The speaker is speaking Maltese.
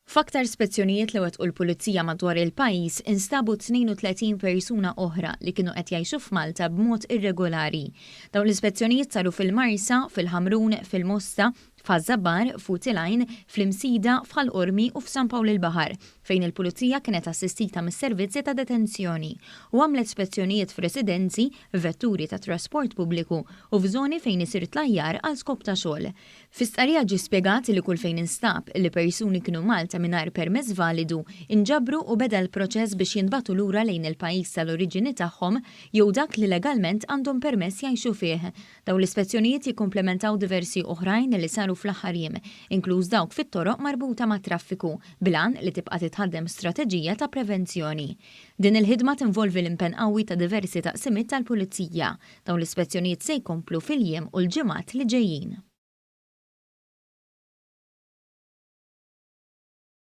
F'aktar spezzjonijiet li wettqu l-Pulizija madwar il-pajjiż instabu 32 persuna oħra li kienu qed jgħixu f'Malta b'mod irregolari. Dawn l-ispezzjonijiet saru fil-Marsa, fil-Ħamrun, fil-Mosta, f'Ħaż-Żabbar, f'Wied il-Għajn, fl-Imsida, f'Ħal Qormi u f'San Pawl il-Baħar, fejn il-Pulizija kienet assistita mis-servizzi ta' detenzjoni u għamlet spezzjonijiet f'residenzi, f'vetturi ta' trasport pubbliku u f'żoni fejn isir tlajjar għal skop ta' xogħol. Fi stqarrija ġie spjegat li kull fejn instab li persuni kienu Malta mingħajr permess validu, inġabru u beda l-proċess biex jintbagħtu lura lejn il-pajjiż tal-oriġini tagħhom jew dak li legalment għandhom permess jgħixu fih. Dawn l-ispezzjonijiet jikkumplementaw diversi oħrajn li saru fl-aħħar jiem, inkluż dawk fit-toroq marbuta mat-traffiku, bil-għan li tibqa' titħaddem strateġija ta' prevenzjoni. Din il-ħidma tinvolvi l-impenn qawwi ta' diversi taqsimiet tal-Pulizija. Dawn l-ispezzjonijiet se jkomplu fil-jiem u l-ġimgħat li ġejjin.